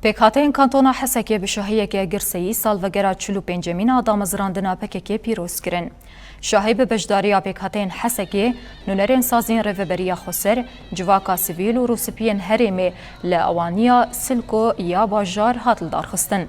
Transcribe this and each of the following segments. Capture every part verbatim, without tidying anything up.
Pêkhateyên Kantona Hesekê bi şahiyeke girseyî salvegera çil û pêncemîn a damezrandina P K K pîroz kirin. Şahî bi beşdariya pêkhateyên Hesekê, nûnerên saziyên Rêveberiya Xweser, civaka sivîl û rûspiyên herêmê li ewaniya Silko ya bajar hat lidarxistin.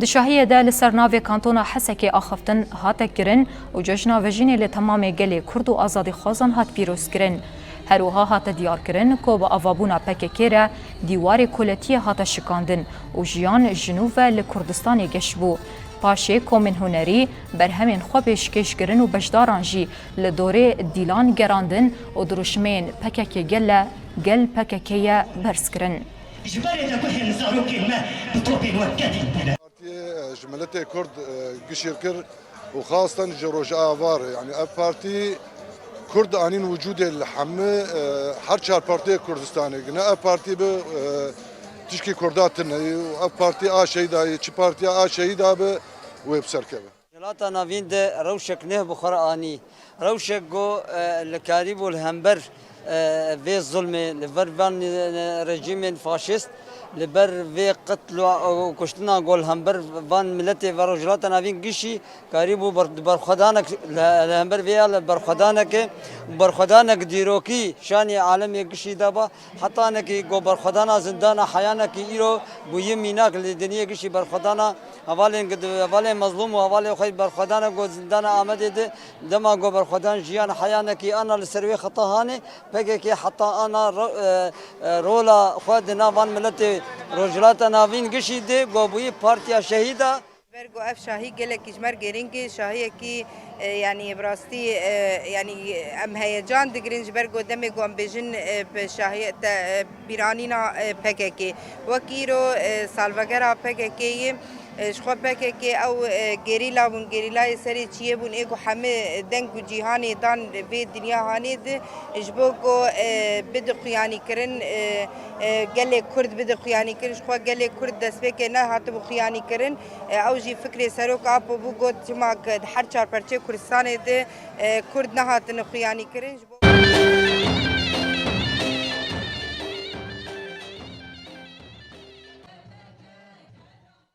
Di şahiyê de li ser navê Kantona Hesekê axaftin hate kirin û cejna vejînê li temamê gelê Kurd û azadîxwazan hat pîrozkirin. Her wiha hate diyarkirin ku bi avabûna P K K re dîwarê koletiyê hate şikandin û jiyan ji nû ve li Kurdistanê geş bû. Paşê komên hunerî berhemên xwe pêşkêş kirin û beşdaran jî li dorê dîlan gerandin û dirûşmeyên P K K gele gel P K K ye berz kirin. Ji berê de guhên zarokên me bi topên we kedî bûne. Partiyê, e, ji miletê Kurd, e, gişî kir û xasten ji Rojava re. Yani ev partî Kurd anîn wicûdê li hemî, e, her çar partiyê Kurdistanê. Gine ev partî bi, e, tişkî Kurda tune ye û ev partî a şehîda ye, çi partiya a şehîda bi wê bi ser keve. Rojhilata Navîn de rewşek neh bi xwe re anî. Rewşek ku, e, li karîbû li hember, e, vê zulmê, li ber van, e, rejîmên faşîst, li ber vê qitl û kuştina ku li hember van miletê ve Rojhilata Navîn gişî karîbû ber-, berxwedanek li, li hember vê ya li berxwedaneke, berxwedanek dîrokî şanî alemê gişî de ba. Hetanekî ku berxwedana zindana Heyanekî îro bûye mînak li dinyê gişî berxwedana hevalên gid-, hevalên mezlûm û hevalên xwe berxwedana ku zindana Amedê de dema ku berxwedan jiyan Heyanekî ana li ser wê xeta hanê, P K K heta ana ro-, e, e, rola xwe di nav van miletê Rojhilata Navîn gişî de ku bûye partiya şehîda. Ji ber ku ev şahî gelekî ji me re girîng e, şahiyekî, e, yanî bi rastî, e, yanî em heyecan digirin ji ber ku demê ku em bêjin, e, bi şahiyete, e, bîranîna, e, P K K. Wek îro, e, salvegera P K K yê, e, ji xwe P K K ew, e, gerîla bûn, gerîlayê serê çiyê bûn, ê ku hemî deng û cîhanê dan vê dinya hanê di, ji bo ku, e, bide xuyanî kirin, e, e, gelê Kurd bide xuyanî kirin, ji xwe gelê Kurd destpêkê nehatibû xuyanî kirin. E, ew jî fikrê Serok Apo bû, got, çima ke di her çar perçeyê Kurdistanê de, e, Kurd nehatine xuyanî kirin? Ji bo